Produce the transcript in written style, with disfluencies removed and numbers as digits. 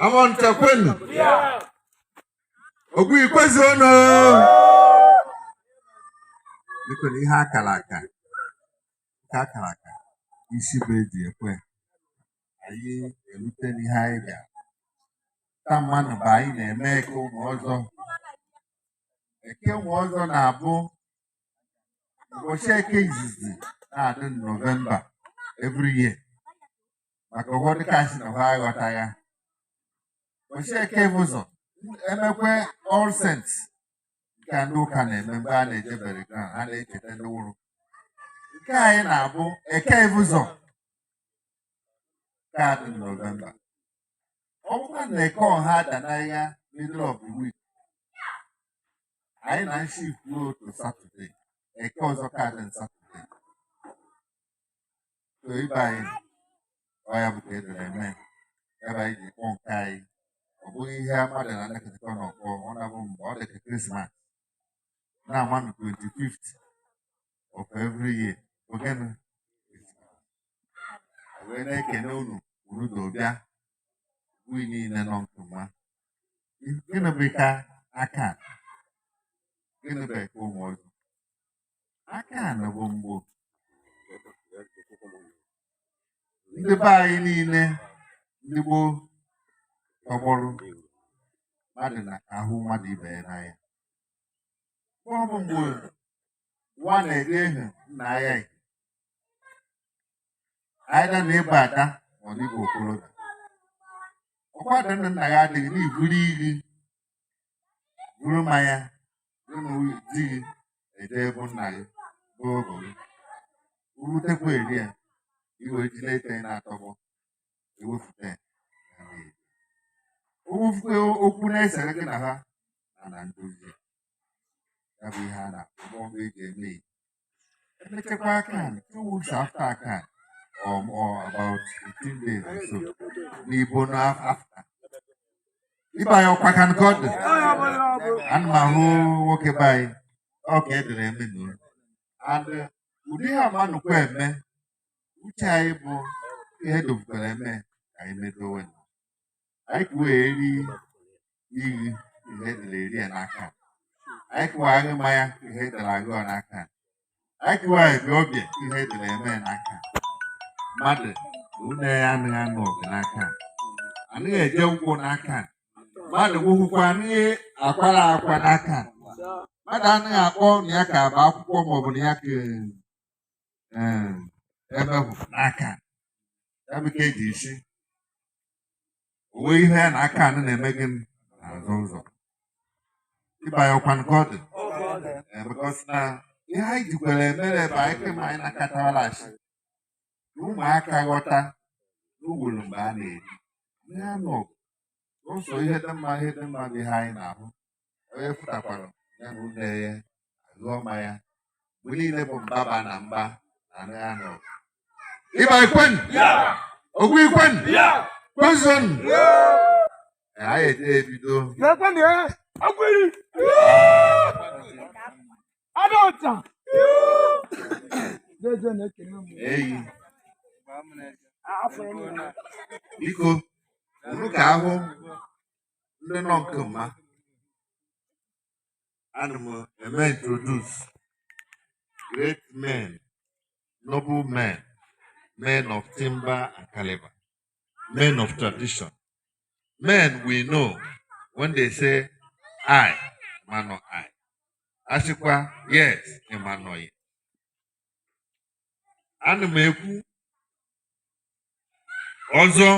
Amaọnịcha kwenu! Ogui kwezuonu! Biko, na ihe akara aka nke akara aka isi bụ eji ekwe anyị erute n'ihe anyị bịara taa. Mmadụ bụ anyị na-eme Eke Ụmụ Ọzọ. Eke Ụmụ Ọzọ na-abụ ụbọchị Eke izizi na-adị November every year, maka ụfọdụ kasị na ha aghọta ya. Ụbọchị Eke bụ ụzọ emekwe All Saints nke ndị ụka na-eme mgbe a na-eje burial ground, ha na-echeta ndị nwụrụ. Nke anyị na-abụ Eke ụzọ nke a dị November. Ọ bụkwa na Eke ọha adanagha middle of the week, anyị na shift ruo to Saturday, Eke ọzọ ka dị Saturday. So ibe anyị, ọ ya bụ ka edere eme ebe anyị ji kpọọ nke anyị. Ọ bụghị ihe mmadụ na-anakọta n'ọkpọ. Ọ na-abụ mgbe ọ dị ka Christmas na-ama na 25th of every year ogene wee na-ekene unu. Unu bịa ui niile nọ nke mma. Gịnị bụ ka aka? Gịnị bụ Eke Ụmụ Ọzọ? Aka na bụ mgbo ndị be anyị niile, ndị gboo tọgbọrọ mmadụ na ahụ mmadụ ibe ya n'anya. Ọ bụ mgbe nwa na-eje ehu nna ya anyị na ịba ada ma ọ dịbụ okorobịa, ọkwa dị nna nna ya adịghị n'iburu iri buru mmanya gị na di gị eje ebe nna gị bụ ọgọ gị rutekwa eri ya iwe ji na-ete na-atọgbọ ewefute ya. Owufukwe okwu na-esere gị na ha na ndozi ya bụ ihe a na-akpọ mgbe eji eme ya. Emechakwa akan 2 weeks after akan or about 15 days or so n'Igbo na after ịba ya ọkwa ka nke ọ dị. Ana m ahụ nwoke be anyị ọ ka edere eme na and ụdị ha manụkwa eme. Uche anyị bụ ihe dobukwara eme ka anyị medowe anyị ka wee eri iyi ihe edere eri ya n'aka anyị, kụwa aṅụ mmanya ihe edere aṅụ ya n'aka anyị, kụwa ebi ọbịa ihe edere eme ya n'aka mmadụ na une ya anaghị anụ ọgụ n'aka, anaghị eje ụkwụ n'aka mmadụ, gwụkwụkwa anaghị akwara akwa n'aka mmadụ, anaghị akpọ na ya ka bụ akwụkwọ maọbụ na ya ka emehụ n'aka ya bụ ka eji isi onwe ihe ya na aka anụ na-eme gịnị n'azụ ụzọ ịba ya ọkwa nke ọ dị. Because na ihe anyị jikwara emere ebe anyị kemgbe anyị na-akatawala achị na ụmụaka ghọta n'ugboro mgbe a na-eri ihe anụ ọgụ ụzọ ihe dị mma, ihe dị mma bụ ihe anyị na-ahụ. Onye fụtakwara ya na une ya aghụọ mmanya mgbe niile bụ mbaba na mgba na anụ anụ ọgụ. Ịba ikwen ogwu ikwen kwezonu. Anyị eje ebido. Lekwanụ ya, Agwiri! Adọta! Jeje na-ekene m. Eyi. Afọ nna. Biko, unu ka ahụ ndị nọ nke mma. Ana m eme introduce great men, noble men, men of timber and caliber, men of tradition, men we know when they say I mano I asịkwa yes ịmanọghị. Ana m ekwu ọzọ.